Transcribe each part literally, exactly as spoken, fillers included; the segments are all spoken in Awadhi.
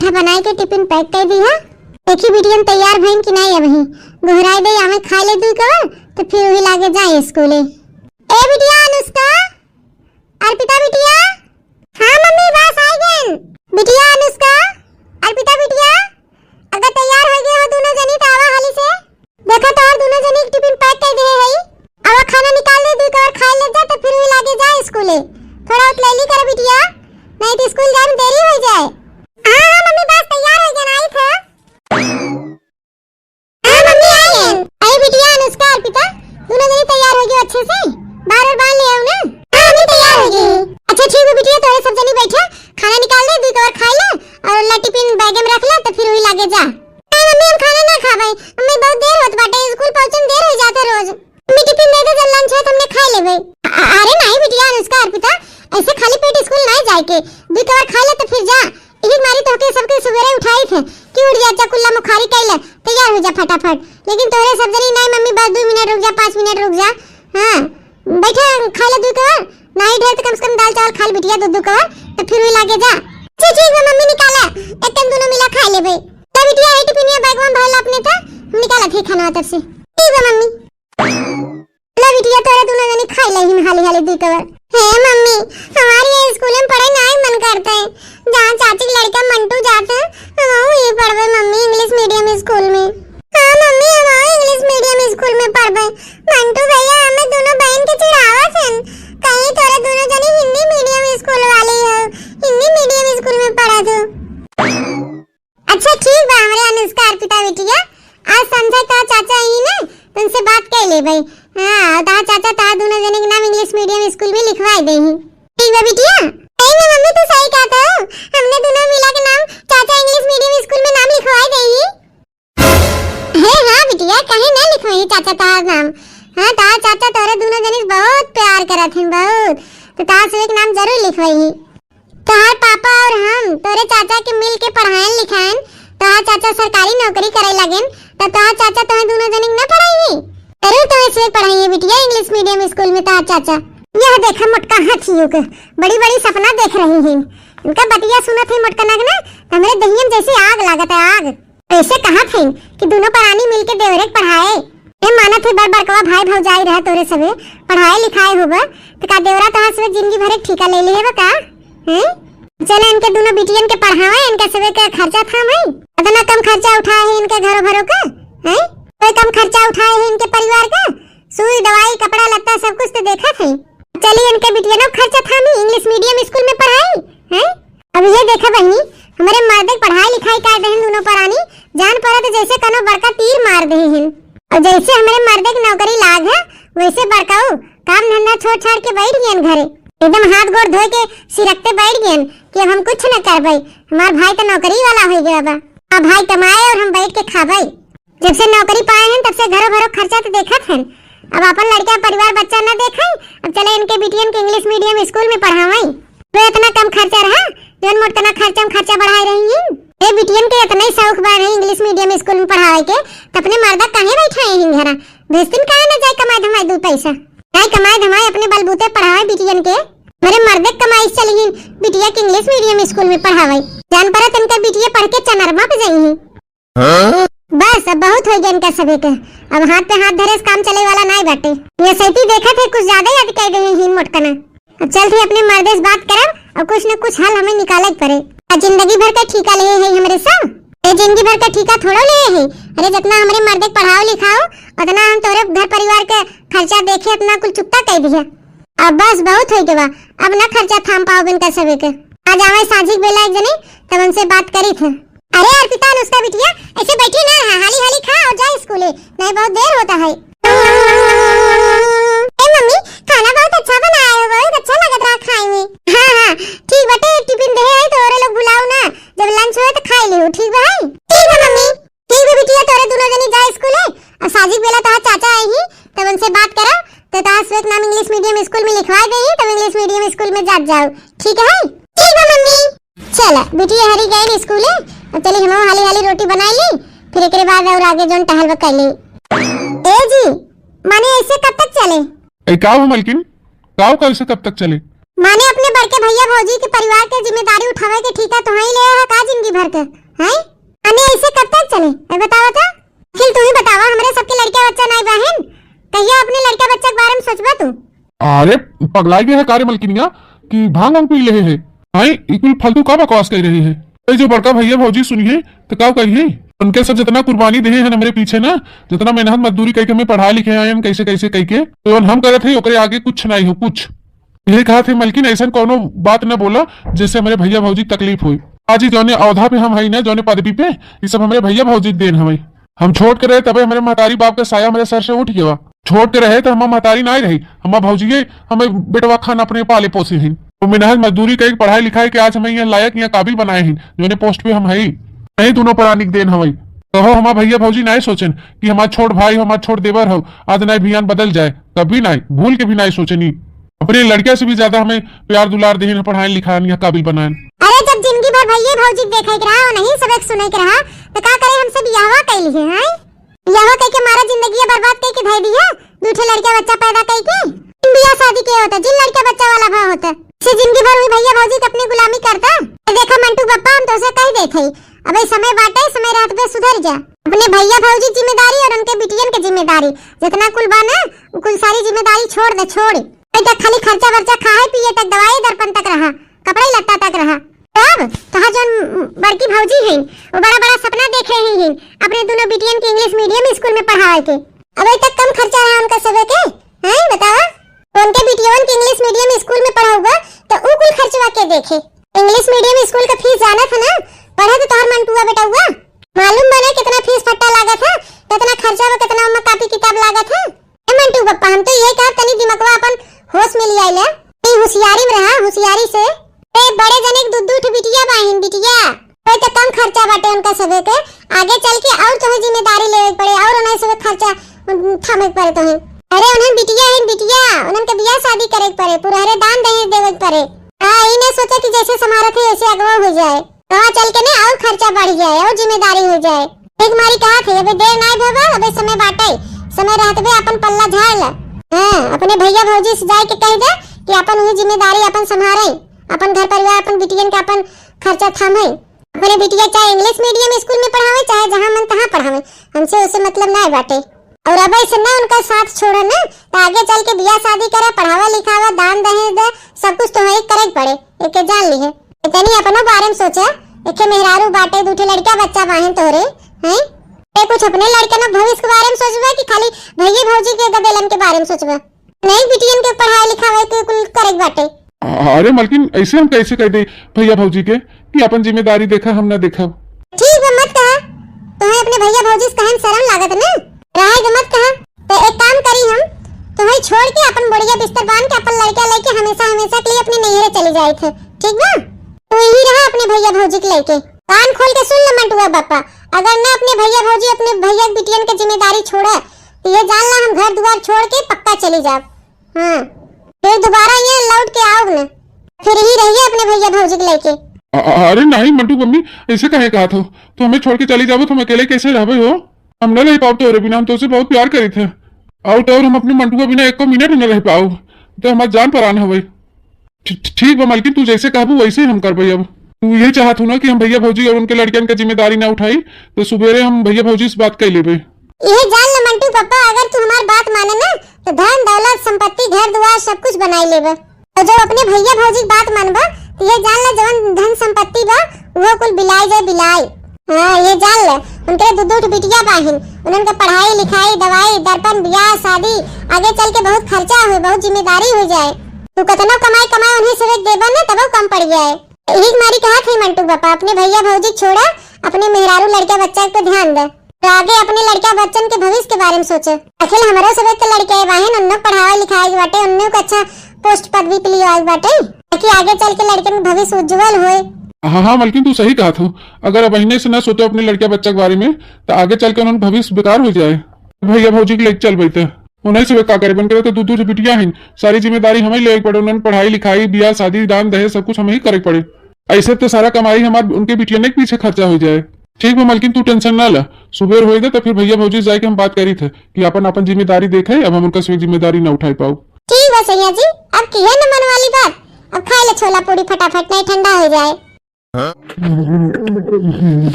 पराठा बनाई के टिफिन पैक कर दी है। देखी बिटियन तैयार भइन कि नाहीं अबहीं। गोहराई दे आवे खाए ले दुइ कवर, तो फिर वही लागे जाए स्कूले। ए बिटिया अनुष्का, अर्पिता बिटिया। हाँ मम्मी, बस आ गइन। बिटिया अनुष्का, अर्पिता बिटिया, अगर तैयार हो गए हो दोनों जनी तो आवा हाली से। देखा तो और दोनों जनी के टिफिन पैक कर दे है। आवा खाना निकाल ले, दुइ कवर खाए ले जा, तो फिर वही लागे जा स्कूले। थोड़ा उतलैली कर बिटिया, नाहीं तो स्कूल जाए में देरी हो जाए। हाँ हाँ मम्मी, बस तैयार हो गए ना, आई था। हाँ मम्मी, आ गए। अरे बिटिया अनुष्का, अर्पिता, दोनों जनी तैयार हो गए अच्छे से? बार और बांध ले आओ ना। हाँ मम्मी, तैयार हो गए। अच्छा ठीक है बिटिया, तोरे सब जनी बैठा, खाना निकाल ले, दुइ कवर खाए ले और ला टिफिन बैग में रख ले, तो फिर वही लागे जा। नहीं मम्मी, हम खाना ना खाबे, मम्मी बहुत देर होत बाटे, स्कूल पहुँचे में देर हो जाता रोज। मम्मी टिफिन दे दे, जब लंच होत हमने खाए लेबे। अ-, अरे नहीं बिटिया अनुष्का, अर्पिता, ऐसे खाली पेट स्कूल नहीं जाए के, दुइ कवर खाए ले तो फिर जा। यही मारी तोहके सबके सुबेरे उठाई थे कि उठ जा, जा कुल्ला मुखारी कैले, तैयार हो जा फटाफट। लेकिन तोहरे सब जनी, "नहीं मम्मी, बस दुइ मिनट रुक जा, पाँच मिनट रुक जा।" हाँ, बैठा, खा ले दुइ कवर, नहीं ढेर तो कम से कम दाल चावल खा ले बिटिया, दो दो कवर, तो फिर वही लागे जा। ठीक, ठीक बा मम्मी, निकाला, एक टाइम दोनों मिला खा लेबे। ले बिटिया, है टिफिनिया बैगवा में भरला अपने था, हम निकाला थे खाना तब से। ठीक बा मम्मी। ला बिटिया, तोरे दोनों जनी खाई ले हिन हाली हाली दुइ कवर। हे मम्मी, हमारी ये स्कूल में पढ़े नाहीं मन करता है, जहाँ चाची के लड़का मंटू जात है, हम ये पढ़बे मम्मी इंग्लिश मीडियम स्कूल में। हाँ मम्मी, हम इंग्लिश मीडियम स्कूल में पढ़बे। मंटू भैया हमें दोनों बहन के चिढ़ावत हन, कहीं तोरे दोनों जनी हिंदी मीडियम स्कूल वाली हो, हिंदी मीडियम स्कूल में पढ़त हो। अच्छा ठीक बा हमरे अनुष्का अर्पिता बिटिया, आज संझा तोहार चाचा आई ना, तो उनसे बात कर लेबे। हाँ, तोहार चाचा तोहार दोनों जने के नाम इंग्लिश मीडियम स्कूल में लिखवाई देही। ठीक बा बिटिया। सही में मम्मी तू सही कहत हो, हमने दोनों मिला के नाम चाचा इंग्लिश मीडियम स्कूल में नाम लिखवाई देही। हे हाँ बिटिया, काहे ना लिखवाई चाचा तोहार नाम? हाँ, तोहार चाचा तोहरे दोनों जने से बहुत प्यार करत हैं, बहुत। तो तोहार से एक नाम जरूर लिखवाई। तोहार पापा और हम तोरे चाचा के मिल के पढ़ाएन लिखाएन, तोहार चाचा सरकारी नौकरी करे लगेन, त तोहार चाचा तोहे दोनों जने के ना पढ़ाई? जरूर तोहे से पढ़ाई बिटिया, इंग्लिश मीडियम स्कूल में तोहार चाचा। यह देखा मोटका हाथियों के बड़ी बड़ी सपना देख रही हैं। इनका बतिया सुनत है मोटकना के ना, त हमरे दहिया में जैसे आग लागत है, आग। ऐसे कहत हैं कि दोनों परानी मिल के देवरे के पढ़ाए। ए मानत है बड़ बड़कवा भाई भौजाई रहे तोरे सबे, पढ़ाए लिखाए होबे, त का देवरा तोहार सबे जिंदगी भरे के ठीका ले ले हेबे का? हैं? चले इनके दोनों बिटियन के पढ़ावे, इनके सबे के खर्चा थाम है। इतना कम खर्चा उठाए है इनके घरों भरों का, हैं? कोई कम खर्चा उठाए है इनके परिवार का? सुई, दवाई, कपड़ा लत्ता सब कुछ तो देखत है। चली इनके बिटियनों का खर्चा थामी, इंग्लिश मीडियम स्कूल में पढ़ाई, हैं? अब ये देखा बहिनी, हमरे मर्दे के पढ़ाई लिखाई कर देहन दोनों परानी, जान पड़त जैसे कनो बड़का तीर मार देहे हैं। और जैसे हमरे मर्दे के नौकरी लाग है, वैसे बड़काऊ काम धंधा छोड़ छाड़ के बैठ गयन घरे। एकदम हाथ गोड़ धोए के सिरकते बैठ गयन कि अब हम कुछ न करबे, हमार भाई तो नौकरी वाला हो गया बा। अब भाई कमाए और हम बैठ के खाबे। जब से नौकरी पाए हैं, तब से घरों भरों खर्चा तो देखत हैं। अब अपन लड़का परिवार बच्चा न देखे, अब चले इनके बिटियन के इंग्लिश मीडियम स्कूल में पढ़ावे। वे इतना कम खर्चा रहा, जौन मोटकना खर्चा में खर्चा बढ़ाए रही हैं। ए बिटियन के इतना ही शौक बा रहे इंग्लिश मीडियम स्कूल में पढ़ावे के, त अपने मर्दा काहे बैठाए हैं घरा? भेजतिन काहे न जाए कमाए धमाए दू पैसा? जाए कमाए धमाए अपने बलबूते पढ़ावे बिटियन के। मेरे मर्दे कमाई चली बिटिया के इंग्लिश मीडियम स्कूल में पढ़ावे। जान पड़ा तनका बिटिया पढ़ के चनरमा पे जाई हैं। बस, अब बहुत हो गया इनका सभी के। अब हाथ पे हाथ धरे से काम चले वाला नाई बाटे। ये सैती देखत है, कुछ ज्यादा याद कर गई ही मोटकना। अब चल थी अपने मर्दे से बात करब, अब कुछ न कुछ हल हमें निकाले के पड़े। अब जिंदगी भर का ठीका ले है हमरे सब, ये जिंदगी भर का ठीका थोड़ो ले है। अरे, जितना हमरे मर्दे के पढ़ाओ लिखाओ, उतना हम तोरे घर परिवार के खर्चा देखे, इतना कुल चुकता कर दिया। अब बस, बहुत होई गवा, अब ना खर्चा थाम पाओ बिन कर सके के। आज आवे साझी के बेला एक जने, तब उनसे बात करी थे। अरे अर्पिता, अनुष्का बिटिया, ऐसे बैठी ना रहा, हाली हाली खा और जा स्कूले, नहीं बहुत देर होता है। ए मम्मी, खाना बहुत अच्छा बनाए हो, बहुत अच्छा लगत रहा खाए में। हाँ हाँ, ठीक बटे, टिफिन दे है तो औरे लोग बुलाओ ना, जब लंच होए तो खाए लियो, ठीक बा? ठीक बा मम्मी। ठीक बा बिटिया, तोरे दोनों जनी जा स्कूले, और साझी के बेला तोहार चाचा आई ही, तब उनसे बात करा, तो तोहार सबे के नाम इंग्लिश मीडियम स्कूल में लिखवा दे ही, तब इंग्लिश मीडियम स्कूल में जात जाओ, ठीक है? ठीक बा मम्मी। चला बिटिया, हरी गए स्कूले, अब चली हम हाली हाली रोटी बनाई ली, फिर एकरे बाद और आगे जोन टहल कर ली। ए जी, माने ऐसे कब तक चले? ए, का हो मलकिन? का हो, कैसे कब तक चले? माने अपने बड़के भैया भौजी के परिवार के जिम्मेदारी उठावे के ठीका तोहई ले है का जिंदगी भर के? हैं? माने ऐसे कब तक चले? ए बतावा तो। अखिल तू ही बतावा, हमरे सबके लड़का बच्चा नाई बहिन, कहिया अपने लड़का बच्चा के बारे में सोचबा तू? अरे पगलाई गए है का रे मलकिनिया कि भांग वांग पी ले है? हैं? ई कुल फालतू का बकवास कर रही है? ए जो बड़का भैया भौजी सुनिए तो का कहिए? उनके सब जितना कुर्बानी देहे हैं हमरे पीछे ना, जितना मेहनत मजदूरी करके हमें पढ़ाए लिखे आए हैं कैसे कैसे करके, तो हम करत है ओकरे आगे कुछ नहीं हो कुछ। यही कहा थे मलकिन, ऐसा कोनो बात न बोला जैसे हमरे भैया भौजी के तकलीफ होई। आज ही जौने औहदा पे हम हई ना, जौने पदवी पे, ये सब हमरे भैया भौजी के देन हवे। हम छोट के रहे तबे हमरे महतारी बाप के साया हमरे सर से उठ गवा। छोट के रहे तो हमार महतारी नाई रही, हमार भौजिये हमें बेटवा खान अपने पाले पोसे हैं। वो मेहनत मजदूरी करके पढ़ाई लिखाई के आज हमें यहाँ लायक, यहाँ काबिल बनाए हैं, जौने पोस्ट पे हम हई। नहीं दोनों प्राणी के देन हवे। कहो हमार भैया भौजी नाई सोचन कि हमार छोट भाई हो, हमार छोट देवर हो, आज नाई बिहान बदल जाए, कभी नाई, भूल के भी नाई सोचनी। अपने लड़किया से भी ज्यादा हमें प्यार दुलार देहिन, पढ़ाइन लिखाइन, या काबिल बनाइन। अरे जब जिंदगी भर भैये भौजी के देखे के रहा, उन्हीं सबक सुने के रहा, तो का करे हमसे बियाहवा कैली है, हैं? बियाहवा कइके मारा जिंदगिया बर्बाद कइके धइ दिया, दू ठे लड़का बच्चा पैदा कइके। बियाह शादी के होता, जिन लड़का बच्चा वाला भाव होता, से जिंदगी भर वही भैया भौजी के अपनी गुलामी करता। ए देखा मंटू बप्पा, हम तोसे कह देत हई, अबे समय बाटे, समय रहत पे सुधर जा। अपने भैया भौजी के जिम्मेदारी और उनके बिटियन के जिम्मेदारी, जितना कुल बा ना, उ कुल सारी जिम्मेदारी छोड़ दे, छोड़। अबे तक खाली खर्चा बर्चा, खाए पिए तक, दवाई दर्पण तक रहा, कपड़े लत्ता तक रहा। तब तोहार जौन बड़की भौजी हैं, वो बड़ा बड़ा सपना देख रही हैं अपने दोनों बिटियन के इंग्लिश मीडियम स्कूल में पढ़ावे के। अबे तक कम खर्चा रहा उनका सबे के, हैं बतावा? उनके बिटियन के इंग्लिश मीडियम स्कूल में पढ़ाउबा तो उ कुल खर्चवा के देखे? इंग्लिश मीडियम स्कूल का फीस जानत है ना, पढ़े तो तोहर मंटुआ बेटउआ। मालूम बा ना कितना फीस फट्टा लागत है, कितना खर्चा बा, कितना ओमा कापी किताब लागत है। ए मंटू बप्पा, हम तो ये कहब तनी दिमगवा अपन होश में लियाइले, ई होशियारी में रहा, होशियारी से। ए बड़े जने के दू दू ठो बिटिया बाहिन, बिटिया। कोई तो कम खर्चा बाटे उनका सबे के, आगे चल के और तोहे जिम्मेदारी लेवे के पड़े और उन्हें सबे खर्चा, उम, थामे के पड़े तोहे। अरे उन्हें बिटिया है बिटिया, उन्हें के बियाह शादी करे के पड़े, पुरहरे दान दहेज देवे के पड़े। हाँ, ई न सोचे कि जैसे समारत है वैसे अगवा हो जाए। कहाँ चल के ना और खर्चा बढ़ जाए और जिम्मेदारी हो जाए। एक मारी कहा थे, अबे देर नाई भवा, अबे समय बाटे, समय रहत बे अपन पल्ला झाड़ ले। हाँ, अपने भैया भौजी से जाए के कह दे कि अपन वही जिम्मेदारी अपन संभारे, अपन घर परिवार, अपन बिटियन के अपन खर्चा थामे। अपने बिटिया चाहे इंग्लिश मीडियम स्कूल में पढ़ावे, चाहे जहाँ मन तहाँ पढ़ावे, हमसे उसे मतलब नाई बाटे। और अब ऐसे ना उनका साथ छोड़ो ना, तो आगे चल के बियाह शादी करे, पढ़ावा लिखावा, दान दहेज दे, सब कुछ तो एक करे के पड़े, एके जान ली है। इतनी अपनो बारे में सोचे, एके मेहरारू बाटे, दू ठे लड़का बच्चा बाहें तोहरे, हैं? ते कुछ अपने लड़कन के भविष्य के बारे में सोचबे कि खाली भैये भौजी के गदेलन के बारे में सोचबे? नहीं, बिटियन के पढ़ाई लिखावे के कुल करे के बाटे। अरे मलकिन, ऐसे हम कैसे कह दे भैया भौजी के कि अपन जिम्मेदारी देखा, हम ना देखब? ठीक बा, मत कहा। तुम्हें अपने भैया भौजी से कहे में शर्म लागत ना? रहे के मत कहा। तो एक काम करी हम, तुम्हें छोड़ के अपन बोरिया बिस्तर बांध के अपन लड़का लेके हमेशा हमेशा के लिए अपने नैहरे चली जाए थे, ठीक बा? तू यही रहा अपने भैया भौजी के लेके। कान खोल के सुन ले मंटुआ बापा, अगर ना अपने भैया भौजी अपने भैया के बिटियन के जिम्मेदारी छोड़े, तो ये जान ला हम घर दुआर छोड़ के पक्का चली जाब। हाँ, फिर दोबारा ये लौट के आओ ना, फिर ही रहिए अपने भैया भौजी के लेके। अ-, अ-, अरे नहीं मंटू मम्मी, ऐसे काहे कहा था? तू हमें छोड़ के चली जाबो तो हम अकेले कैसे रहबे हो? हम न रह पाओ तोरे बिना, हम तोसे बहुत प्यार करी थे। और तो और हम अपने मंटुआ बिना एको मिनट न रह पाओ, तो हमार जान परान हवे। ठी-, ठी-, ठीक बा मालकिन, तू जैसे कहबू वैसे हम करबे। अब तू ये चाहत हो ना कि हम भैया भौजी और उनके लड़कियन के जिम्मेदारी ना उठाई, तो सुबेरे हम भैया भौजी से बात कर लेबे। ये जान ले मंटू पापा, अगर तू हमार बात माने ना, तो धन दौलत संपत्ति घर दुआर सब कुछ बनाई लेबे। तो जो अपने भैया भौजी के बात मानबा, तो ये जान ले जवन धन संपत्ति बा, वो कुल बिलाई जाए बिलाई। हाँ, ये जान ले, उनके दू दू ठो बिटिया बाहिन, उन्हन के पढ़ाई लिखाई, दवाई, दर्पण, बियाह शादी, आगे चल के बहुत खर्चा हुई, बहुत जिम्मेदारी हो जाए। तू कतनो कमाई कमाई उन्हें से देबा ना, तबो कम पड़ जाए। यही मारी कहा थे मंटू पापा, अपने भैया भौजी छोड़ा, अपने मेहरारू लड़का बच्चा पे ध्यान दे। तो आगे अपने लड़का बच्चन के भविष्य के बारे में सोचे। आखिर हमरो सब एक लड़का है बाहिन, उन्नो पढ़ावे लिखाए के बाटे, उन्नो को अच्छा पोस्ट पदवी पे लियाए के बाटे, ताकि आगे चल के लड़कन के भविष्य उज्जवल होए। हाँ, हाँ, मलकिन, तू सही कहा थू। अगर अब अहिने से ना सोचो अपने लड़का बच्चा के बारे में, तो आगे चल के उन्हन भविष्य बेकार हो जाए। भैया भौजी के लेके चल बैठे। उन्हें से का करे, बन करे तो दू दू ठे बिटिया हैं, सारी जिम्मेदारी हमें लेवे के पड़े, उन्हन पढ़ाई लिखाई, बियाह शादी, दान दहेज, सब कुछ हमें ही करे के पड़े। ऐसे तो सारा कमाई हमार उनके बिटिया के पीछे खर्चा हो जाए। ठीक बा मलकिन, तू tension ना ला, सुबेर होए दे तो फिर भैया भौजी जाए के हम बात करी थे कि अपन अपन जिम्मेदारी देखे, अब हम उनका से जिम्मेदारी ना उठाई पाओ। ठीक बा सैया जी, अब किहे न मन वाली बात, अब खाइ ले छोला पूड़ी फटाफट, नहीं ठंडा होइ जाए।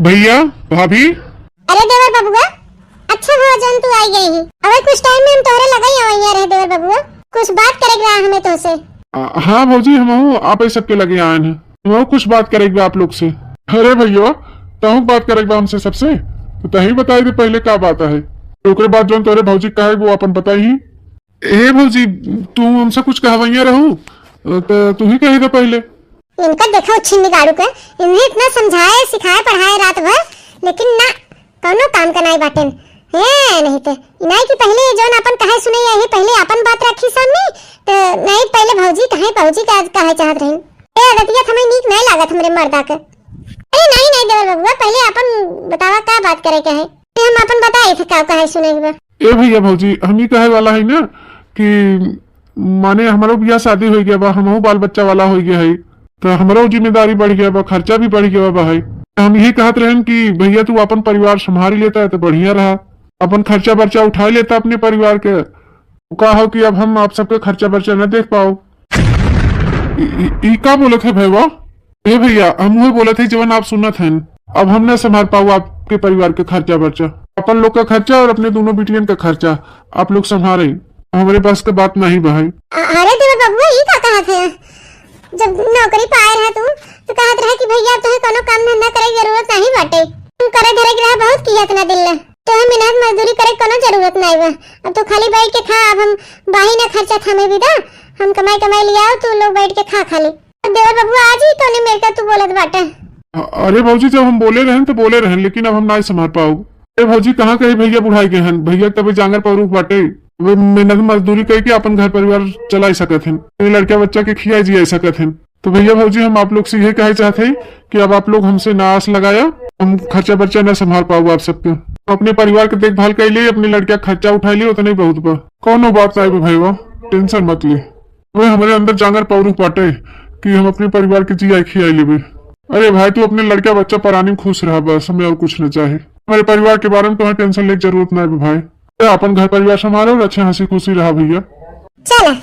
भइया, भाभी। अरे देवर बबुआ, अच्छा हुआ जौन तू आइ गए ही। अबे कुछ टाइम में हम तोहरे लगइ आवइया रहे देवर बबुआ, कुछ बात करेक रहा हमें तोहसे। आ, हाँ भौजी, हमहू आपइ सबके लगे आएन है, हमहू कुछ बात करेक बा आप लोग से। अरे भइया, तहूँ बात करेक बा हमसे सबसे, तो तहीं बताइ दे पहिले का बात है। ओकरे बाद जौन तोहरे भौजी कहे वो आपन बताइ ही। ए भौजी, तू हमसे कुछ कहवइया रहू, त तू ही कहि दे पहिले। इनका देखा छिन्नी गाड़ू के, इन्हें इतना समझाए, सिखाए, पढ़ाए रात भर, लेकिन ना, कौनो काम का नाई बाटेन। हे, नहीं ते, इनाई कि पहिले जौन आपन कहे सुने, यही पहिले आपन बात रखी सामने, तो नहीं पहिले भौजी कहे, भौजी का कहे चाहत रही। ए, रतिया थमे नीक नहीं लागत हमरे मर्दा के। अरे नहीं, नहीं देवर बबुआ, पहिले आपन बतावा का बात करेक है, फिर हम आपन बताए थे का कहे सुने के बा। ए भइया भौजी, हम ई कहे वाला है ना कि माने हमरो बियाह शादी होइ गया बा, हमहू बाल बच्चा वाला होइ गया है, तो हमरो जिम्मेदारी बढ़ि गया बा, खर्चा भी बढ़ि गया बा भाई। तो हम यही कहत रहेन कि भइया तू आपन परिवार संभारी लेता है तो बढ़िया रहा, आपन खर्चा बर्चा उठाइ लेता अपने परिवार के। तो का हो कि अब हम आप सबके खर्चा बर्चा न देख पाओ। ई, ई, ई का बोलत है भइया? ए भइया, हम उहे बोलत है जवन आप सुनत हन। अब हम न संभार पाऊ आपके परिवार के खर्चा बर्चा, अपन लोग का खर्चा और अपने दोनों बिटियन का खर्चा आप लोग संभारे। हमरे बस के बात नहीं बा है। अ-, अरे देवर बबुआ, ई का कहत है? जब नौकरी पाए रहा तू, तो कहत रहा कि भइया तोहे कोनो काम धंधा करे के जरूरत नहीं बाटे। हम करे धरे के रहा बहुत किया इतना दिन ले। तोहे मेहनत मजदूरी करे के कोनो जरूरत नहीं बा। अब तू खाली बैठ के खा, अब हम बाही ना खर्चा थामे बिदा, हम कमाई कमाई लियाओ, तू लोग बैठ के खा खाली। देवर बबुआ, आज ही कौने मेर का तू बोलत बाटे? अ-, अरे भौजी, जब हम बोले रहन तो बोले रहन, लेकिन अब हम नाई संभार पाऊ। ए भौजी, कहाँ कहीं भइया बुढ़ाई गए हन? भइया तबे जांगर पौरुख बाटे, वे मेहनत मजदूरी करके अपन घर परिवार चलाइ सकत हन, अपने लड़का बच्चा के खियाई जियाई सकत हन। तो भइया भौजी, हम आप लोग से यही कहे चाहत हई कि अब आप लोग हमसे ना आस लगाया, हम खर्चा बर्चा ना संभार पाऊ आप सबके। अपने परिवार के देखभाल कर लिए, अपने लड़का खर्चा उठाइ लिए, उतने ही बहुत बा। कौनो बात नाई बा भइया, tension मत ले। वे हमरे अंदर जांगर पौरुख बाटे कि हम अपने परिवार के जियाई खियाई लेबे। अरे भाई, तू अपने लड़का बच्चा परानी में खुश रहा, बस हमें और कुछ न चाहे। हमरे परिवार के बारे में तोहे tension लेके जरूरत ना बा भाई। ए, अपन घर परिवार संभालो और अच्छे हंसी खुशी रहा भइया। चल,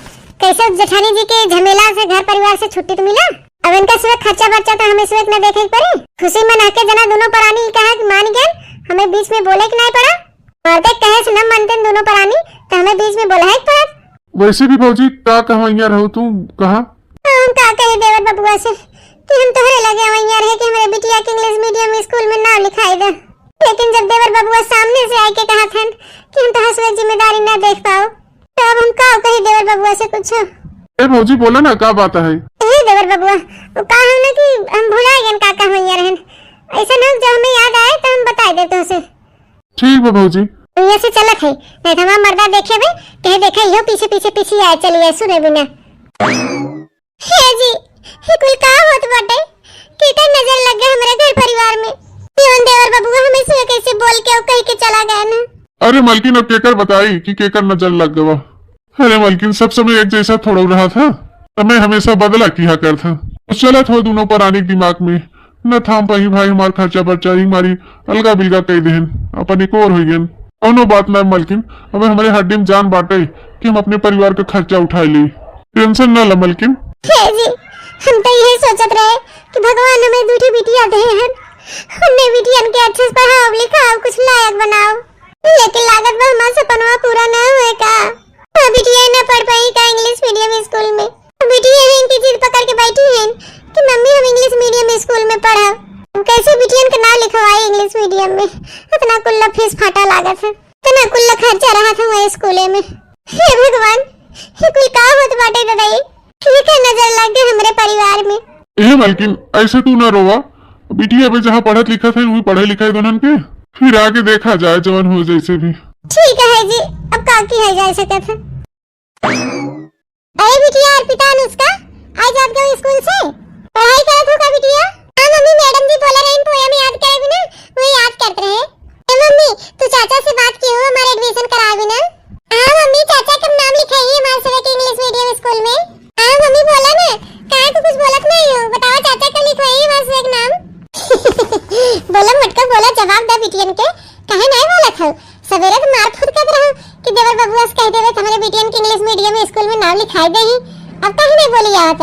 कैसे जेठानी जी के झमेला से घर परिवार से छुट्टी तो मिला। अब इनका सिवा खर्चा बर्चा तो हमें सिवा इतना देखे के पड़ी। खुशी मना के जना दोनों परानी कहा कि मान गए, हमें बीच में बोले के नहीं पड़ा। मर्दे कहे से न मनतेन दोनों परानी, त हमें बीच में बोलहे के पड़त। वैसे भी भौजी, का कहवइया रहू तू, कहा? हम का कही देवर बबुआ से कि हम तोहरे लगे अवइया रहे कि हमरे बिटिया के English medium school में नाम लिखाई दे, लेकिन जब देवर बबुआ सामने से आइके कहत हन कि हम तोहरे से जिम्मेदारी ना देख पाओ, तो अब हम का कही देवर बबुआ से कुछ? ए भौजी, बोला ना, का बात है? ए देवर बबुआ, वो का है ना कि हम भुला गए का कहवइया रहन, ऐसा ना जब हमें याद आए तो हम बताई दे तोहसे। ठीक बा भौजी। तू यहाँ से चलत है, नहीं तो हमार मर्दा देखे बे, कहे देखे इहो पीछे पीछे पीछे आए चली आए सुने बिना। हे जी, हे कुल का होत बाटे? केकर नजर लग गए हमरे घर परिवार में? जीवन देवर बबुआ हमें सुबह कैसे बोल के और कह के चला गए ना। अरे मलकिन, अब केकर बताई कि केकर नजर लग गवा। अरे मलकिन, सब समय एक जैसा थोड़ा रहा था, समय हमेशा बदला किया कर था। तो चलत हो दोनों परानी के दिमाग में, न थाम पाई भाई हमार खर्चा बर्चा, ही मारी अलगा बिलगा कह देहन, अपन एक और हो गए। कौनो बात ना मलकिन, अब हमरे हड्डी में जान बाटे कि हम अपने परिवार का खर्चा उठाए ली। Tension ना ला मलकिन। हे जी, हम तो यही सोचत रहे कि भगवान हमें दूठी बिटिया दे हैं, हमने बिटियन के अच्छे से पढ़ाओ लिखाओ, कुछ लायक बनाओ, लेकिन लागत बा हमार सपनवा पूरा ना हुए का। हाँ, बिटिया ना पढ़ पाई का English medium school में? बिटिया हैं कि जिद पकड़ के बैठी हैं कि मम्मी हम English medium school में पढ़ब। हम कैसे बिटियन के नाम लिखवाई English medium में? इतना कुल्ला फीस फाटा लागत है, इतना कुल्ला खर्चा रहा था वही स्कूले में। हे भगवान, ये कुल का होत बाटे दादा, ये का नजर लग गए हमरे परिवार में? ए मलकिन, ऐसे तू ना रोवा। बिटिया अबे जहाँ पढ़त लिखत है, वही पढ़े लिखाई दोनन के, फिर आगे देखा जाए जवन हो जैसे भी। ठीक है जी, अब का किया जा सकत है। अरे बिटिया अर्पिता, अनुष्का, आज आप गए स्कूल से? पढ़ाई करत हो का बिटिया? हाँ मम्मी, मैडम जी बोले रही पोयम याद करे बिना, वो याद करत रहे। ए मम्मी, तू चाचा से बात की हो, हमारे admission करावे ना? हाँ मम्मी, चाचा के नाम लिखाई है हमारे सुबह के English medium school में। हाँ मम्मी, बोला ना, कहाँ को कुछ बोलत नहीं हो, बताओ चाचा कब लिखवाई है हमारे सुबह के नाम? बोला मोटका, बोला, जवाब दे बिटियन के, काहे नहीं बोलत हो? सवेरे तो मार फुट बस कह देवे त हमरे बिटियन के English medium school में नाम लिखाई देही। अब काहे नहीं बोली आवत?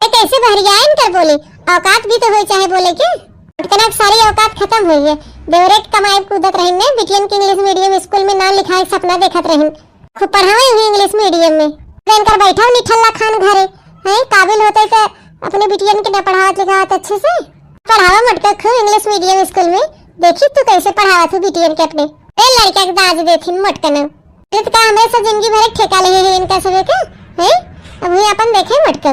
ए, कैसे बहरिया इनकर बोली? औकात भी तो होई चाहे बोले के। इतना सारी औकात खत्म हुई है। देवरे के कमाई कूदत रहिन ने, बिटियन के English medium school में नाम लिखाए के सपना देखत रहिन। खूब पढ़ावे हुई English medium में। तो इनकर बैठा निठल्ला खान घरे, हैं, काबिल होते तो अपने बिटियन के ना पढ़ावत लिखावत अच्छे से। पढ़ावा मोटका खूब English medium school में, देखी तू कैसे पढ़ावत हो बिटियन के अपने। ए लड़का के दाज देथिन मोटका ना। अरे तो का हमेशा जिंदगी भर एक ठेका ले है इनका सबे के, हैं? अब हुई अपन देखे मोटका।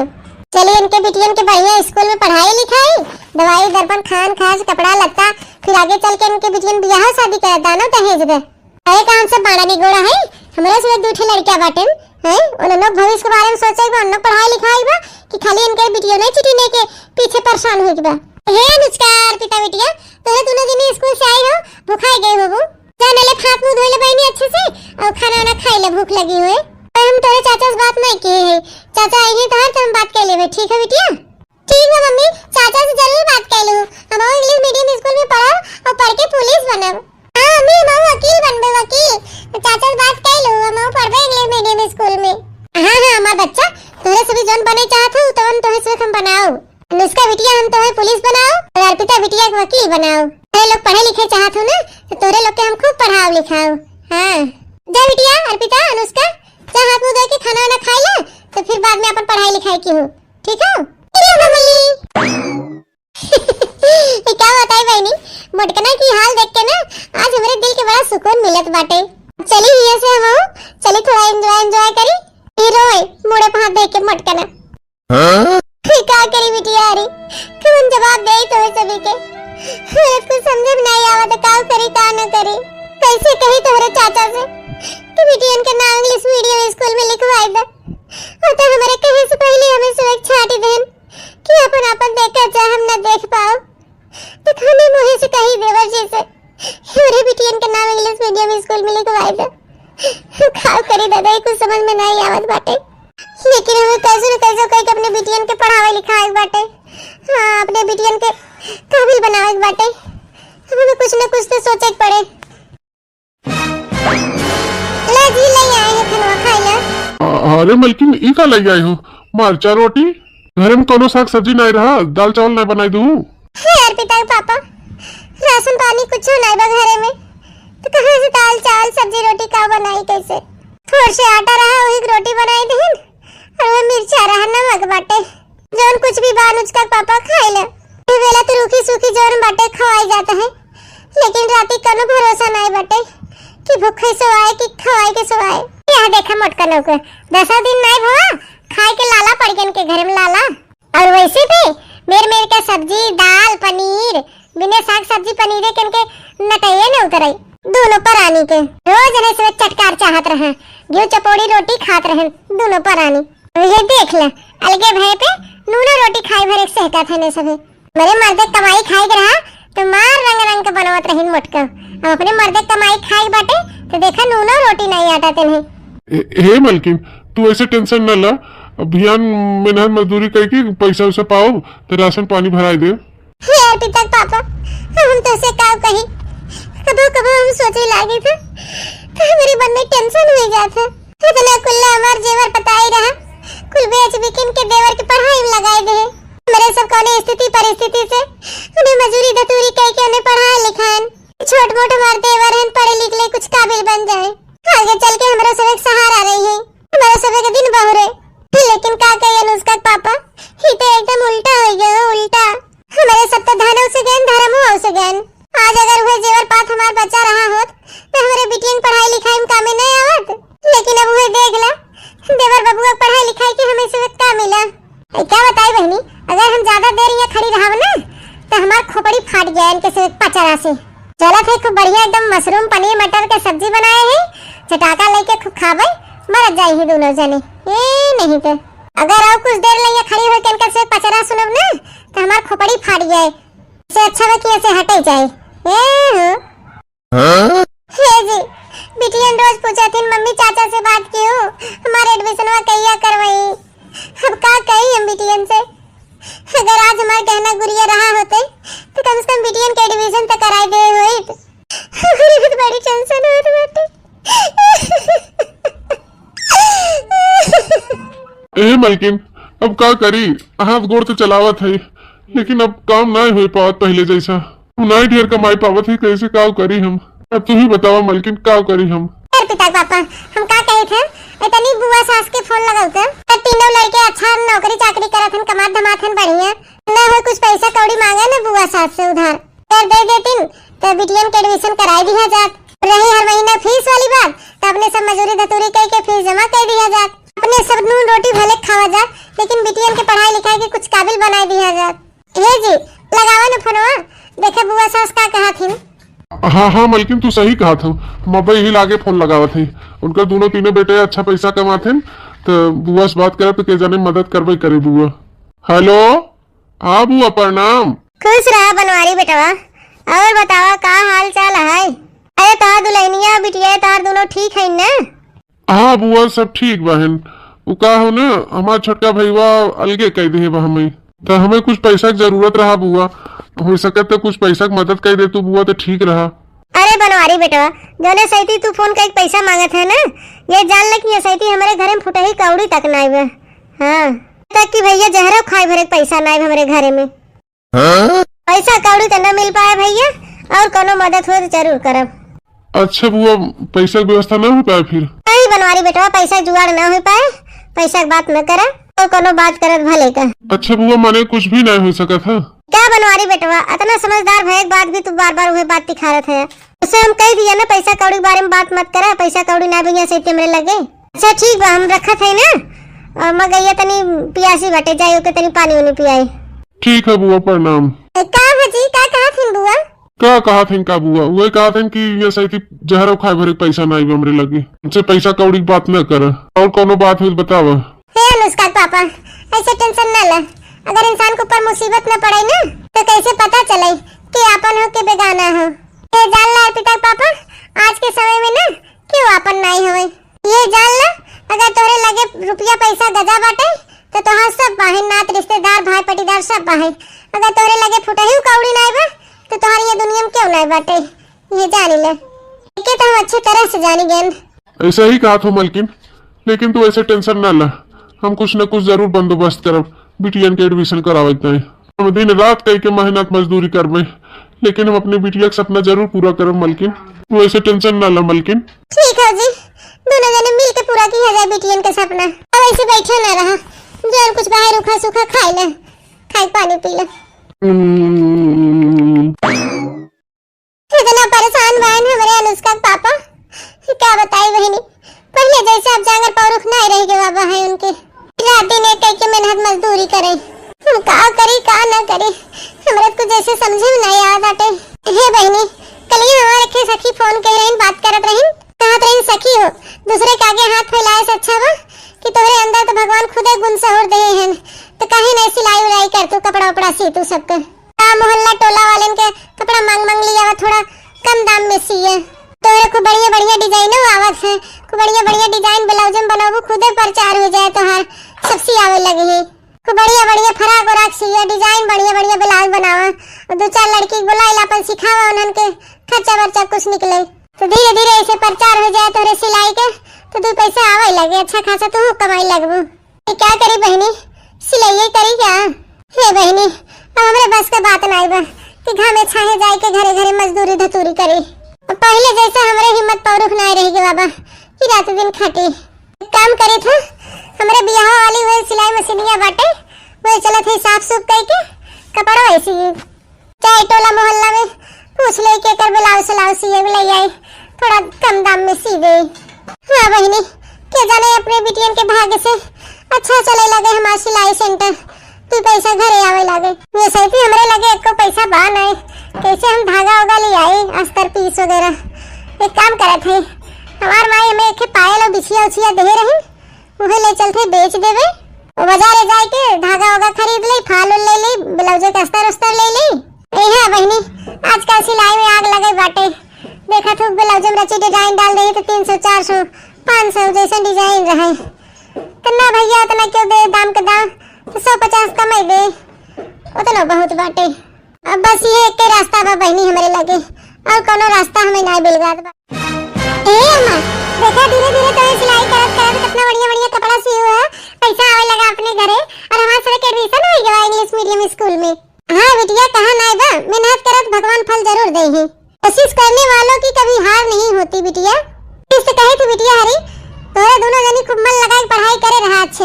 चलिए इनके बिटियन के बढ़िया school में पढ़ाई लिखाई, दवाई दर्पण खान खास कपड़ा लत्ता, फिर आगे चल के इनके बिटियन बियाह शादी कर दानो दहेज दे। अरे का हम सब बाड़ा निगोड़ा है? हमरे से दू ठे लड़कियां बाटेन, हैं? उन्हनो के भविष्य के बारे में सोचे के बा, उन्हनो के पढ़ाई लिखाई बा कि खाली इनके बिटियो नहीं चिटिने के पीछे परेशान हुई बा। हे अनुष्का, अर्पिता बिटिया, तोहे दोनों दिन school से आई हो, भुखाई गई होबू। जा नले हाथ मुंह धोई ले बहनी अच्छे से, और खाना वाना खाई ले, भूख लगी हुए। और हम तोरे चाचा से बात नहीं किए हैं, चाचा आई हैं तोहर तो हम बात कर लेबे, ठीक है बिटिया? ठीक बा मम्मी, चाचा से जरूर बात कर लूँ। हम English medium school में पढ़ब और पढ़ के पुलिस बनब। हाँ मम्मी, हम वकील बनबे, वकील। तो चाचा से बात कर लूँ, हम पढ़बे English medium school में। हाँ, हाँ, हमार बच्चा, तोहरे से भी जौन बने चाहत हो, तौन तोहरे से हम बनाओ। अनुष्का बिटिया, हम तोहे पुलिस बनाओ और अर्पिता बिटिया के वकील बनाओ। तोहरे लोग पढ़े लिखे चाहत हो ना, तो तोहरे लोग के हम खूब पढ़ाओ लिखाओ। हाँ, जा बिटिया, अर्पिता, अनुष्का, जा हाथ मुंह धो के खाना वाना खाई ला, तो फिर बाद में अपन पढ़ाई लिखाई की हो। ठीक हो? ठीक है, मम्मी। ये का बताई बहनी, मोटकना की हाल देख के ना आज हमरे दिल के बड़ा सुकून मिलत बाटे। चली हियां से हम, चली थोड़ा enjoy, enjoy करी। हीरो है, मुड़े पे हाथ देके मोटकना। हाँ? का करी बिटिया रे, कौन जवाब दे तोहे सभी के? हमरा कुछ समझ में नहीं आवत, का करी, का न करी। कैसे कही तोहरे चाचा से कि बिटियन के नाम English medium school में लिखवाई दे। वो तो हमरे कहे से पहले हमें सुबह छाटी देन कि अपन, अपन देखा चाहे हम न देख पाओ। तो खाने मुँहे से कही देवर जी से, हमरे बिटियन के नाम English medium school में लिखवाई दे। का करी दादा, ये कुछ समझ में नहीं आवत बाटे, लेकिन हमें कैसे न कैसे कह के अपने बिटियन के पढ़ावे लिखावे के बाटे। हाँ, अपने बिटियन के काबिल बनावे के बाटे। अब हमें कुछ न कुछ तो सोचे के पड़े। ले जी, ले आए हैं खाना खाए ला। अ-, अरे मलकिन, ई का ले आए हो? मरचा रोटी? घरे में कोनो साग सब्जी नहीं रहा, दाल चावल नहीं बनाई दूँ? हे अर्पिता के पापा, राशन पानी कुछ नहीं बा घरे में, तो कहाँ से दाल चावल सब्जी रोटी का बनाई कैसे? थोड़ से आटा रहा, वही के रोटी बनाई दीन, और वो मिर्चा रहा, नमक बाटे। जौन कुछ भी बा अनुष्का के पापा खाए ले। ये बेला तो रूखी सूखी जौन बाटे खवाई जात है, लेकिन राती कौनो भरोसा नाई बाटे कि भूखे सोवाए कि खवाए के सोवाए। यह देखा मोटकनो के दसा दिन नाई भवा, खाए के लाला पड़ गन के घर में लाला। और वैसे भी मेर मेर के सब्जी, दाल, पनीर, बिना साग सब्जी पनीरे के इनके नटैये न उतरे। दोनों परानी के रोज नहीं से चटकार चाहत रहे, घी चपौड़ी रोटी खात रहे दोनों परानी। ये देख ले, अलगे भय पे नूनो रोटी खाए भर एक सहका थे ने सभे। मेरे मर्दे कमाई खाए के रहा तो मार रंग रंग के बनवत रहीन मोटका। अब अपने मर्दे कमाई खाए के बाटे तो देखा नूनो रोटी नहीं आटा तेने। ए, हे मलकिन, तू ऐसे tension न ला। अब बिहान मेहनत मजदूरी करके पैसा वैसा पाओ तो राशन पानी भराई दे। हे अर्पिता के पापा, हम तोसे का कही, कबो कबो हम सोचे लागे थे तो हमरे मन में tension हो जात है। इतना कुल्ला हमार जेवर पताई रहा, कुल बेच बिकिन के देवर के पढ़ाई में लगाई दे। हमरे सब कौने स्थिति परिस्थिति से उन्हें मजूरी धतूरी कह के उन्हें पढ़ाए लिखाएन। छोट मोट हमार देवर हैं, पढ़े लिख ले कुछ काबिल बन जाए, आगे चल के हमरो सब एक सहारा रही है। हमरो सब एक दिन बहुरे। लेकिन का कही अनुष्का के पापा, ही तो एकदम उल्टा हो गया, उल्टा। हमरे सब तो धन उसे गए, धर्म उसे गए। आज अगर वह जेवर पात हमार बचा रहा होत, तो हमरे बिटियन पढ़ाई लिखाई में कामे नहीं आवत। लेकिन अब वह देख ला, देवर बबुआ के पढ़ाई लिखाई के हमें से का मिला? ए, का बताई बहनी, अगर हम ज्यादा देर यहाँ खड़ी रहब ना, तो हमार खोपड़ी फाट जाए इनके से पचरा से। चलत है खूब बढ़िया एकदम mushroom पनीर मटर के सब्जी बनाए हैं, चटाका लेके खूब खाबे, मरत जाई ही दोनों जने। ए नहीं तो अगर और कुछ देर ले यहाँ खड़ी होके इनका से पचरा सुनब ना, तो हमार खोपड़ी फाट जाए। से अच्छा बा कि ऐसे हटे जाए। ए हो। हाँ? हे जी, बिटियन रोज पूछत हिन, "मम्मी, चाचा से बात कियो? हमार admissionवा कहिया करवाई?" अब का कही हम बिटियन से? अगर आज हमार गहना गुरिया रहा होते, तो कम से कम बिटियन के admission तो कराई दे होइत। हमरे बहुत बड़ी tension होत बाटे। मलकिन, अब का करी? हाथ गोड़ तो चलावत है, लेकिन अब काम नाय होई पावत पहिले जैसा। उ नाय ढेर कमाई पावत है, कैसे का करी हम? अब तू ही बतावा मलकिन, का करी हम? यार पिता के पापा, हम का कहे थे, इतनी बुआ सास के फोन लगाऊ थे, तो तीनों लड़के अच्छा नौकरी चाकरी करत हन, कमात धमात हन बढ़िया, न हो कुछ पैसा कौड़ी मांगे न बुआ सास से उधार, अगर दे देतिन तो बिटियन के एडमिशन कराई दिया जात। रही हर महीना फीस वाली बात, तो अपने सब मजूरी धतूरी कई के फीस जमा कर दिया जात। अपने सब नून रोटी भले खावा जात, लेकिन बिटियन के पढ़ाई लिखाई के कुछ काबिल बनाई दिया जात। हे जी, लगावा न फोनवा, देखे बुआ सास का कहा थिन। हाँ, हाँ, मलकिन, तू सही कहा था। हम अबे यही लागे फोन लगावत है। उनकर दोनों तीनों बेटे अच्छा पैसा कमात हैं, तो बुआ से बात करब तो के जाने मदद करबे करे बुआ। हेलो, हाँ बुआ, प्रणाम। खुश रहा बनवारी बेटवा, और बतावा का हाल चाल है? अरे तोहार दुल्हनिया बिटिया तोहार दोनों ठीक है ना? हाँ बुआ, सब ठीक बहन। उ का हो ना, हमार छोटका भईवा अलगे कह दे बा हमें, तो हमें कुछ पैसा के जरूरत रहा बुआ, हो सके तो कुछ पैसा के मदद कर दे तू बुआ, तो ठीक रहा। अरे बनवारी बेटवा, जौने सैती तू फोन करके पैसा मांगत है ना, ये जान ले कि ये सैती हमारे घर में फुटही कौड़ी तक नाई बा। हाँ, तक कि भैया जहरो खाए भरे के पैसा नाई बा हमारे घरे में। हाँ? पैसा कौड़ी तो न मिल पाए भैया, और कोनो मदद हो तो जरूर करब। अच्छा बुआ, पैसा के व्यवस्था ना हो पाए फिर? नहीं बनवारी बेटवा, पैसा के जुगाड़ ना हो पाए, पैसा के बात न करा, और कोनो बात करत भले का। अच्छा बुआ, माने कुछ भी नहीं हो सकत है? क्या बनवारी बेटवा, इतना समझदार भए के बाद भी तू बार बार वही बात दिखारत है। उसे हम कह दिया ना, पैसा कौड़ी के बारे में बात मत करा, पैसा कौड़ी ना भैया से हमरे लगे। अच्छा ठीक बा, हम रखत है ना, और मगैया तनी पियासी बाटे, जाई ओके तनी पानी उनी पियाई। ठीक है बुआ, प्रणाम। ए, का भजी, का कहा थिन बुआ? का कहा थिन का बुआ? वही कहा थिन कि ये सही थी, जहर खाए भरे के पैसा ना आई हमरे लगे। उनसे पैसा कौड़ी की बात न कर, और कोनो बात हो तो बतावा। हे अनुष्का के पापा, ऐसे टेंशन ना ले। अगर इंसान के ऊपर मुसीबत न पड़े ना, तो कैसे पता चले कि आपन हो के बेगाना हो? ये जान ला अर्पिता के पापा, आज के समय में ना क्यों आपन नाई होए। ये जान ला, अगर तोहरे लगे रुपया पैसा गजा बाटे, तो तोहार सब बाहे, नात रिश्तेदार, भाई पटीदार सब बाहे। अगर तोहरे लगे फुटही कौड़ी नाई बा, तो तोहार ये दुनिया में क्यों नाई बाटे, ये जानी ले। एके तो हम अच्छे तरह से जानी गए। ऐसा ही कहा था मलकिन, लेकिन तू ऐसे टेंशन ना ला, हम कुछ न कुछ जरूर बंदोबस्त करब बिटियन के एडमिशन करावे के ताई। हम दिन रात कई के मेहनत मजदूरी करबे, लेकिन हम अपने बिटिया के सपना जरूर पूरा करब मलकिन। तू ऐसे टेंशन ना ला मलकिन। ठीक है जी, दोनों जने मिल के पूरा किया जाए बिटियन के सपना। अब ऐसे बैठे ना रहा, जौन कुछ बाहर रूखा सूखा खाई ले, खाई पानी पी ले। हम्म। इतना परेशान बाहन हमरे अनुष्का के पापा, का बताई बहिनी, पहिले जैसे अब जांगर पौरुख नाई रह गए बाबा है उनके। रात दिन एक कई के मेहनत मजदूरी करे, हम का करी का ना करी, हमरा कुछ जैसे समझे में नाई आवत बाटे। हे बहिनी, कल ही हमारे के सखी फोन कर रही, बात करत रही, कहत रही, "सखी हो, दूसरे के आगे हाथ फैलाए से अच्छा बा कि तोहरे अंदर तो भगवान खुदे गुण सहूर दे हैं, तो काहे नहीं सिलाई उलाई कर तू, कपड़ा उपड़ा सी तू सबके।" का मोहल्ला टोला वालेन के कपड़ा मांग मांग लियावा, थोड़ा कम दाम में सिए। तोहरे खूब बढ़िया बढ़िया डिजाइनो आवत है, खूब बढ़िया बढ़िया डिजाइन ब्लाउज में बनाबू, खुदे प्रचार हो जाए तोहार, सब सियावे लगे है। खूब बढ़िया बढ़िया फराक उराक सिए, डिजाइन बढ़िया बढ़िया ब्लाउज बनावा, और दो चार लड़की के बुलाइला, अपन सिखावा, उन्हन के खर्चा बर्चा कुछ निकले, तो धीरे धीरे ऐसे प्रचार हो जाए तोहरे सिलाई के, तो दो पैसा आवे लगे, अच्छा खासा तू कमाई लगबू। ये क्या करी बहिनी, सिलाइये करी क्या? हे बहिनी, अब हमरे बस के बात नाई बा कि घामे छाहे जाए के घरे घरे मजदूरी धतूरी करी। अब पहिले जैसे हमरे हिम्मत पौरुख नाई रह गए बाबा कि रात दिन खटी। एक काम करी था, हमरे बियाह वाली वही सिलाई मशीनिया बाटे, वही चलत है साफ सूफ कई के कपड़ा ऐसी चाहे टोला मोहल्ला में पूछ ले, केकर ब्लाउज सलाउज सिए ले आई, थोड़ा कम दाम में सी दे। हाँ बहिनी, के जाने अपने बिटियन के भाग्य से अच्छा चले लगे हमार सिलाई सेंटर, दो पैसा घरे आवे लगे। वैसे भी हमरे लगे एको पैसा बा नहीं, कैसे हम धागा उगा ले आई, अस्तर पीस वगैरह। एक काम करत है, हमार माई हमें एक पायल और बिछिया उछिया दे रही, उहे ले चलते बेच देवे। ओ बाजारे जाए के धागा वागा खरीद ले, फाल उल ले ले, ब्लाउज के अस्तर उस्तर ले ले। ए हाँ बहिनी, आजकल सिलाई में आग लगे बाटे। देखा तू ब्लाउज में रची डिजाइन डाल दे तो तीन सौ, चार सौ, पाँच सौ जैसे डिजाइन रहे। तो ना भैया, उतना क्यों दे दाम के दाम, तो सौ पचास कमाई दे, उतना बहुत बाटे। अब बस ये एक रास्ता बा बहिनी हमरे लगे, और कोनो रास्ता हमें नाई मिल जात बा। ए अम्मा, देखा धीरे धीरे तोहे सिलाई करत करत कितना बढ़िया बढ़िया कपड़ा सियो है, पैसा आवे लगा,